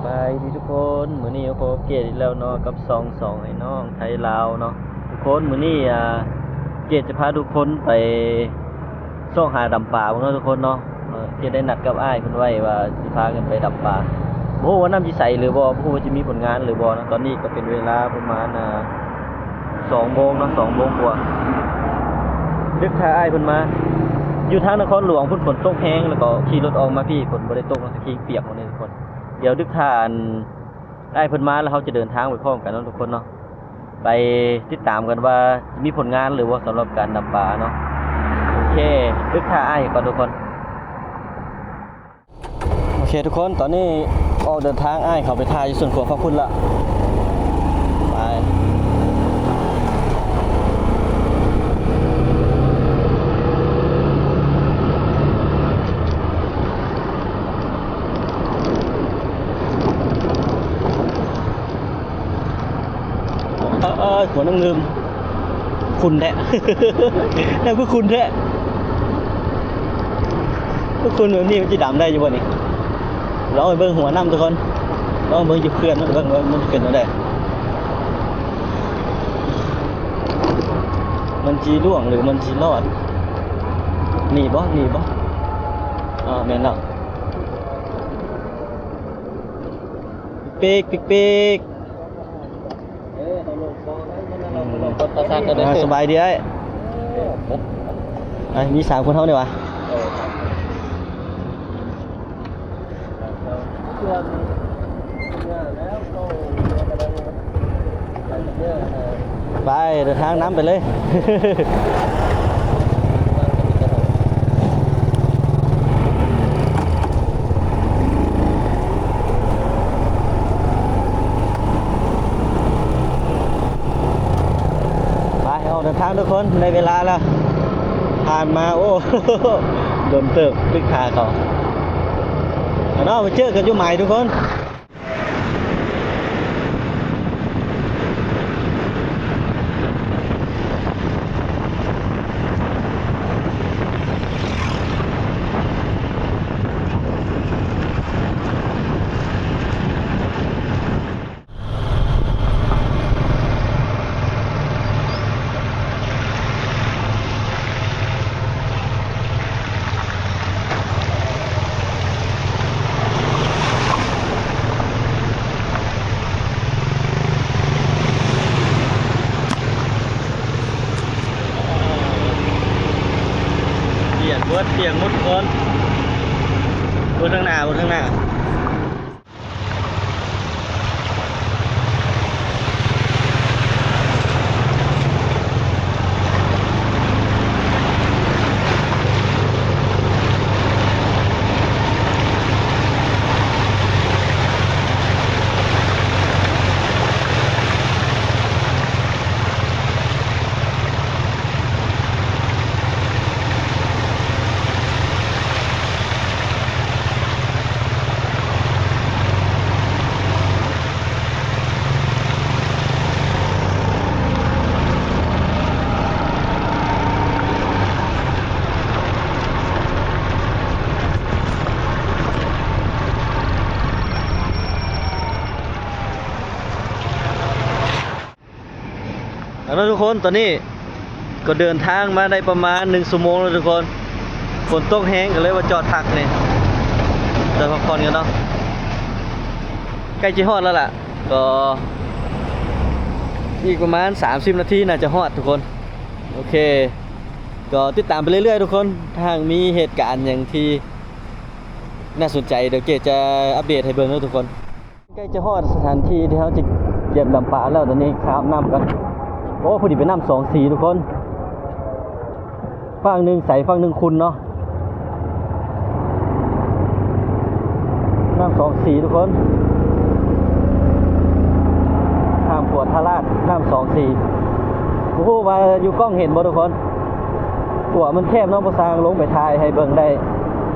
ສະບາຍດີທຸກຄົນ, ມື້ນີ້ພົບເກດອີກແລ້ວເນາະ ກັບຊ່ອງສອງໄອ້ນ້ອງໄທລາວເນາະ. ທຸກຄົນ, ມື້ນີ້ ອ່າ ເກດຈະພາທຸກຄົນໄປຊອກຫາດຳປາເບິ່ງເນາະທຸກຄົນເນາະ. ເອີ ເກດໄດ້ນັດກັບອ້າຍເພິ່ນໄວ້ວ່າຊິພາກັນໄປດຳປາ, ບໍ່ຮູ້ວ່ານ້ຳຊິໃສຫຼືບໍ່, ບໍ່ຮູ້ວ່າຈະມີຜົນງານຫຼືບໍ່ເນາະ. ຕອນນີ້ກໍເປັນເວລາປະມານ ອ່າ ສອງໂມງເນາະ, ສອງໂມງກວ່າ. ດຶກຖ້າອ້າຍເພິ່ນມາ. ຢູ່ທາງນະຄອນຫຼວງພຸ້ນ ຝົນຕົກແຮງ ແລ້ວກໍຂີ່ລົດອອກມາພີ້ ຝົນບໍ່ໄດ້ຕົກເນາະ, ແຕ່ຂີ່ປຽກໝົດເລີຍທຸກຄົນ. ດຽວດຶກຖ້າ ອັນ ອ້າຍເພິ່ນມາ ແລ້ວເຮົາຈະເດີນທາງໄປພ້ອມກັນເນາະທຸກຄົນເນາະ. ໄປຕິດຕາມກັນວ່າມີຜົນງານຫຼືບໍ່ ສຳລັບການດຳປາເນາະ. ໂອເຄ, ດຶກຖ້າອ້າຍກ່ອນທຸກຄົນ. ໂອເຄທຸກຄົນ, ຕອນນີ້ອອກເດີນທາງ, ອ້າຍເຂົາໄປຖ້າຢູ່ສວນຂວາງຝັ່ງພຸ້ນລະ. ໄປ. ເອີຍ ຫົວນ້ຳງື່ມ ຂຸ່ນແທ້ ນ້ຳຄືຂຸ່ນແທ້. ຂຸ່ນແບບນີ້ມັນຊິດຳໄດ້ຢູ່ບໍ່ນີ້? ລອງໄປເບິ່ງຫົວນ້ຳທຸກຄົນ, ລອງເບິ່ງຢູ່ເຂື່ອນ ເບິ່ງວ່າມັນເປັນແນວໃດ, ມັນຊິລ່ວງຫຼືມັນຊິລອດ. ນີ້ບໍ່ ນີ້ບໍ່? ອ່າ ແມ່ນແລ້ວ. ປີກໆ ເອີ ເຮົາລົງຄອງໄດ້ ເຮົາລົງຄອງ ອ່າ ສະບາຍດີອ້າຍ. ເອີ ໄອ້ ມີສາມຄົນເຮົານີ້ຫວາ? ເອີ ໄປ ເດີນທາງນຳໄປເລີຍ. ໄປ ອອກເດີນທາງທຸກຄົນ, ໄດ້ເວລາແລ້ວ. ຜ່ານມາ ໂອ້ ດົນເຕີບ, ຕຶກຂາເຂົາ. ເອົາເນາະ, ໄປເຈີກັນຢູ່ໝາຍທຸກຄົນ. ປ່ຽນເບິດ, ປ່ຽນໝົດທຸກຄົນ. ເບິ່ງທາງໜ້າ, ເບິ່ງທາງໜ້າ. ເອົາເນາະທຸກຄົນ, ຕອນນີ້ກໍເດີນທາງມາໄດ້ປະມານໜຶ່ງຊົ່ວໂມງແລ້ວທຸກຄົນ. ຝົນຕົກແຮງກໍເລີຍວ່າຈອດພັກນີ້, ຈອດພັກຜ່ອນກັນເນາະ. ໃກ້ຈະຮອດແລ້ວລະ, ກໍອີກປະມານສາມສິບນາທີໜ້າຈະຮອດທຸກຄົນ. ໂອເຄ, ກໍຕິດຕາມໄປເລື້ອຍໆທຸກຄົນ. ຖ້າຫາກມີເຫດການຫຍັງທີ່ໜ້າສົນໃຈ, ດຽວເກດຈະອັບເດດໃຫ້ເບິ່ງເນາະທຸກຄົນ. ໃກ້ຈະຮອດສະຖານທີ່ທີ່ເຮົາຈະກຽມດຳປາແລ້ວ, ຕອນນີ້ຂ້າມນ້ຳກ່ອນ. ໂອ້ ຜູ້ນີ້ເປັນນ້ຳສອງສີທຸກຄົນ, ຝັ່ງໜຶ່ງໃສ ຝັ່ງໜຶ່ງຂຸ່ນເນາະ. ນ້ຳສອງສີທຸກຄົນ, ຫ້າມກວດທາລາດ, ນ້ຳສອງສີ. ບໍ່ຮູ້ວ່າຢູ່ກ້ອງເຫັນບໍ່ທຸກຄົນ? ຂົວມັນແຄບເນາະ, ບໍ່ຊ່າງລົງໄປຖ່າຍໃຫ້ເບິ່ງໄດ້.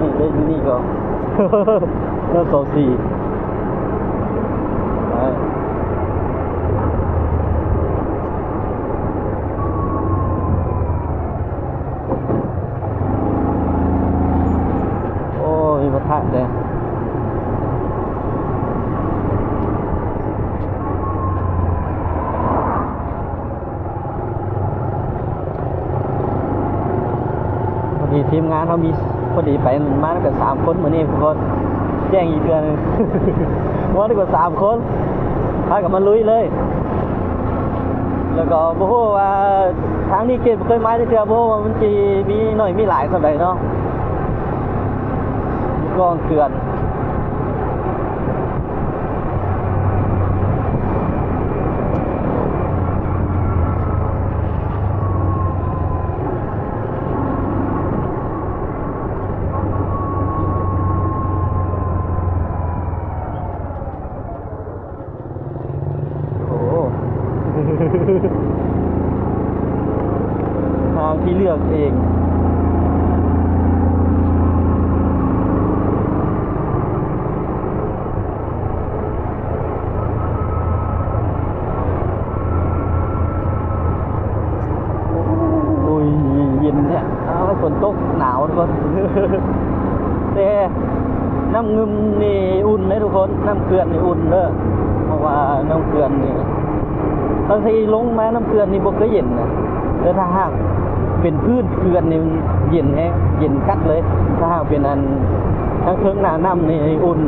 ນີ້ເດ້ ຢູ່ນີ້ກໍ ເລີ່ມສອງສີ່ ໄປ. ໂອ້ ມີປະທະເດ້. ເຮົາມີ ພໍດີໄປມານຳກັນສາມຄົນມື້ນີ້ທຸກຄົນ ແຈ້ງອີກເທື່ອໜຶ່ງ ມານຳກັນສາມຄົນ ພາກັນມາລຸຍເລີຍ. ແລ້ວກໍບໍ່ຮູ້ວ່າ ທາງນີ້ເກດບໍ່ເຄີຍມາຈັກເທື່ອ ບໍ່ຮູ້ວ່າມັນຊິມີໜ້ອຍມີຫຼາຍສ່ຳໃດເນາະ ຢູ່ກ້ອງເຂື່ອນ. ໂອ້ ທາງທີ່ເລືອກເອງ. ໂອ້ຍ ເຢັນແທ້ ອ້າວ ຝົນຕົກໜາວທຸກຄົນ ແຕ່ນ້ຳງື່ມນີ້ອຸ່ນເດ້ທຸກຄົນ ນ້ຳເຂື່ອນນີ້ອຸ່ນເດີ ເພາະວ່ານ້ຳເຂື່ອນນີ້ ຕັ້ງແຕ່ລົງມານ້ຳເຂື່ອນນີ້ບໍ່ເຄີຍເຢັນນະ ແຕ່ຖ້າຫາກເປັນພື້ນເຂື່ອນນີ້ເຢັນແຮງ ເຢັນຄັກເລີຍ. ຖ້າຫາກເປັນອັນທາງເທິງໜ້ານ້ຳນີ້ອຸ່ນ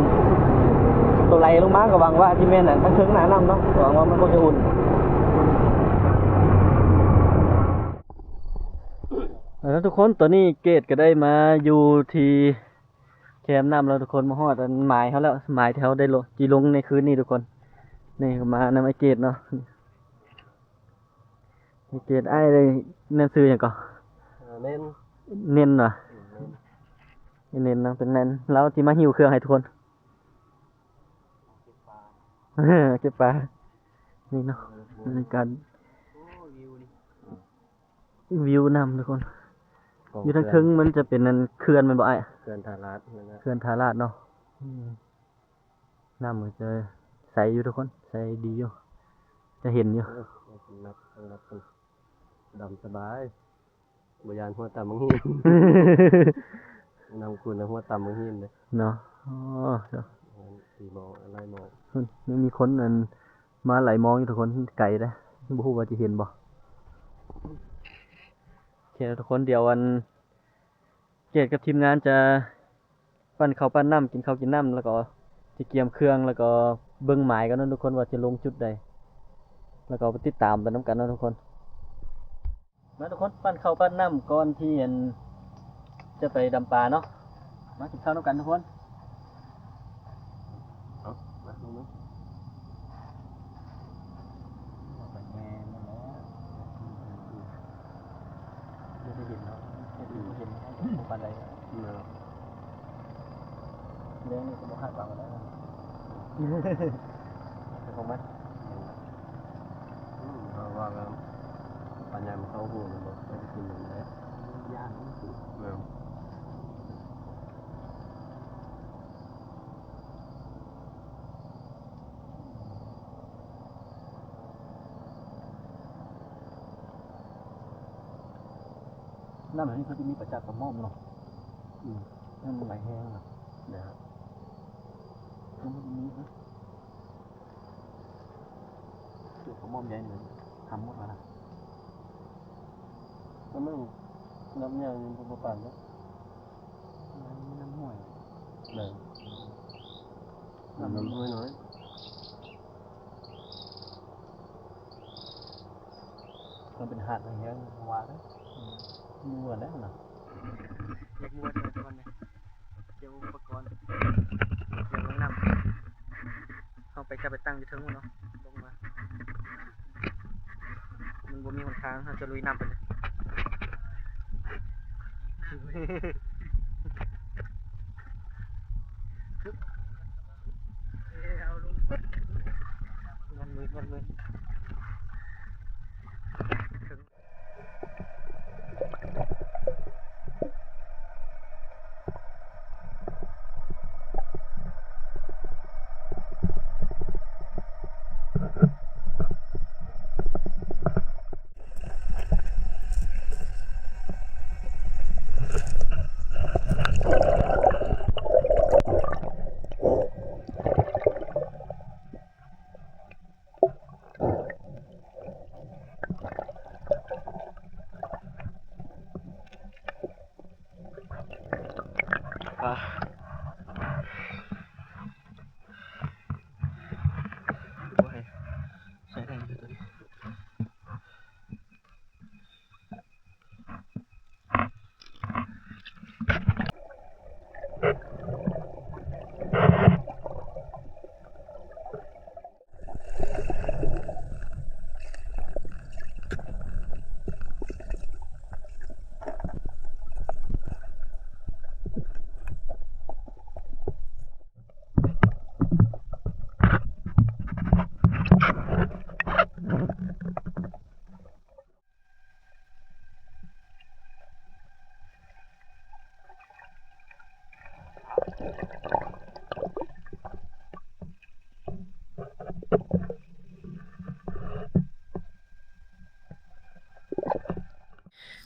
ໂຕໄຫຼລົງມາກໍຫວັງວ່າຊິແມ່ນອັນທາງເທິງໜ້ານ້ຳເນາະ ຫວັງວ່າມັນຄົງຈະອຸ່ນ. ເອົາລະທຸກຄົນ ຕອນນີ້ເກດກໍໄດ້ມາຢູ່ທີ່ແຄມນ້ຳແລ້ວທຸກຄົນ ມາຮອດອັນໝາຍເຮົາແລ້ວ ໝາຍທີ່ເຮົາໄດ້ລົງ ຊິລົງໃນຄືນນີ້ທຸກຄົນ. ນີ້ກໍມານຳອ້າຍເກດເນາະ ອ້າຍເກດ ອ້າຍໄດ້ ນັ້ນຊື່ຫຍັງເກາະ? ເອີ ເນັນ ເນັນຫວາ? ອືມ ເນັນ ເນັນເນາະ ເປັນເນັນ ລາວຊິມາຫິ້ວເຄື່ອງໃຫ້ທຸກຄົນ ເກັບປາ ເກັບປາ ນີ້ເນາະ ເອີ ບັນຍາກາດ ໂອ້ ວິວນີ້ ວິວນ້ຳທຸກຄົນ ຢູ່ທາງເທິງມັນຈະເປັນອັນເຂື່ອນແມ່ນບໍ່ອ້າຍ? ເຂື່ອນທ່າລາດນັ້ນນະ ເຂື່ອນທ່າລາດເນາະ ອືມ ນ້ຳມັນຈະໃສຢູ່ທຸກຄົນ ໃສດີຢູ່ ຈະເຫັນຢູ່ ເອີ ສຳລັບ ສຳລັບ ດຳສະບາຍ ບໍ່ຢ້ານຫົວຕຳບັກຫີນ ນ້ຳຂຸ່ນນະ ຫົວຕຳບັກຫີນເດ້ເນາະ. ອໍ ເນາະ ຕີມອງ ໄລ່ມອງ ພຸ້ນ ຍັງມີຄົນອັນ ມາໄລ່ມອງຢູ່ທຸກຄົນ ໄກເດ້ ບໍ່ຮູ້ວ່າຊິເຫັນບໍ່. ໂອເຄທຸກຄົນ ດຽວອັນ ເກດກັບທີມງານຈະ ປັ້ນເຂົ້າປັ້ນນ້ຳ ກິນເຂົ້າກິນນ້ຳ ແລ້ວກໍຊິກຽມເຄື່ອງ ແລ້ວກໍເບິ່ງໝາຍກ່ອນເນາະທຸກຄົນ ວ່າຈະລົງຈຸດໃດ ແລ້ວກໍໄປຕິດຕາມໄປນຳກັນເນາະທຸກຄົນ. ມາທຸກຄົນ ປັ້ນເຂົ້າປັ້ນນ້ຳກ່ອນທີ່ ອັນ ຈະໄປດຳປາເນາະ. ມາກິນເຂົ້ານຳກັນທຸກຄົນ. ເອົາ ມາ ລົງມາ. ໄປແມ່ນແລ້ວ ບໍ່ໄດ້ເຫັນເນາະ ເຫັນບໍ່ເຫັນເນາະ ບໍ່ປານໃດເນາະ. ແລ້ວນີ້ກໍບໍ່ຄາດຫວັງປານໃດເນາະ ເປັນຂອງມັນ. ອືມ ເຮົາວ່າແລ້ວ ປານຍາມເຂົ້າຫູແມ່ນບໍ່ ໄປກິນນຳໄດ້ ຢ້ານມັນຕິດ. ແມ່ນ. ນ້ຳອັນນີ້ເຂົາຈະມີປາຈັກປາໝໍ້ເນາະ. ອືມ ນ້ຳມັນໄຫຼແຮງເນາະ. ແລ້ວ ນ້ຳມັນມີເນາະ. ເກືອບປາໝໍ້ໃຫຍ່ນີ້ທຳໝົດແລ້ວນະ. ນ້ຳມັນ ນ້ຳໃຫຍ່ມັນບໍ່ປານເດ້. ນ້ຳຫ້ວຍ ແມ່ນ ນ້ຳຫ້ວຍນ້ອຍ ມັນເປັນຫາດແຮງໆ ວ່າເດ້. ອືມ ເມືອແລ້ວນະ ຢາກເມືອແທ້ທຸກຄົນເດ ຕຽມອຸປະກອນ ຕຽມລົງນ້ຳ. ເຮົາໄປ ກັບໄປຕັ້ງຢູ່ເທິງພຸ້ນເນາະ ລົງມາ ມັນບໍ່ມີຫົນທາງ ເຮົາຈະລຸຍນ້ຳໄປເລີຍ. ມັນມືດ ມັນມືດ.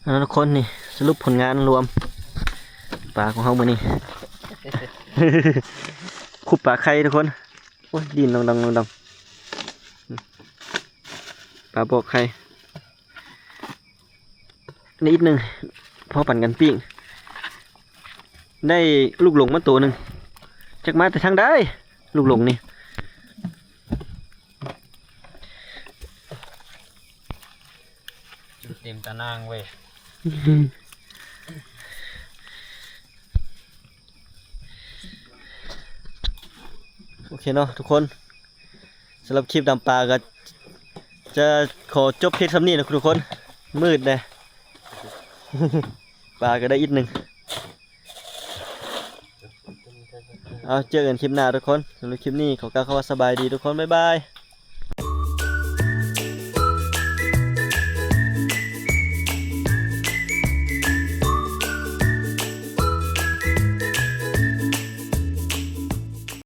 ເອົາ ທຸກຄົນ ນີ້ສະຫຼຸບຜົນງານລວມປາຂອງເຮົາມື້ນີ້ ຄຸບປາໄຂ່ ທຸກຄົນ. ໂອ້ຍ ດິ້ນດອງໆ ດອງໆ ປາບອກໄຂ່. ນີ້ອີກໜຶ່ງ ພໍປັນກັນປີ້ງ. ໄດ້ລູກຫຼົງມາໂຕໜຶ່ງ ຈັກມາແຕ່ທາງໃດ ລູກຫຼົງນີ້. ເຕັມຕາໜ່າງເວີຍ. ໂອເຄເນາະທຸກຄົນ, ສຳລັບຄລິບດຳປາກໍຈະຂໍຈົບພຽງສ່ຳນີ້ນະທຸກຄົນ. ມືດແດ່ ປາກໍໄດ້ອີກໜຶ່ງ. ເອົາ ເຈີກັນຄລິບໜ້າທຸກຄົນ. ສຳລັບຄລິບນີ້ຂໍກ່າວຄຳວ່າສະບາຍດີທຸກຄົນ. ບາຍບາຍ.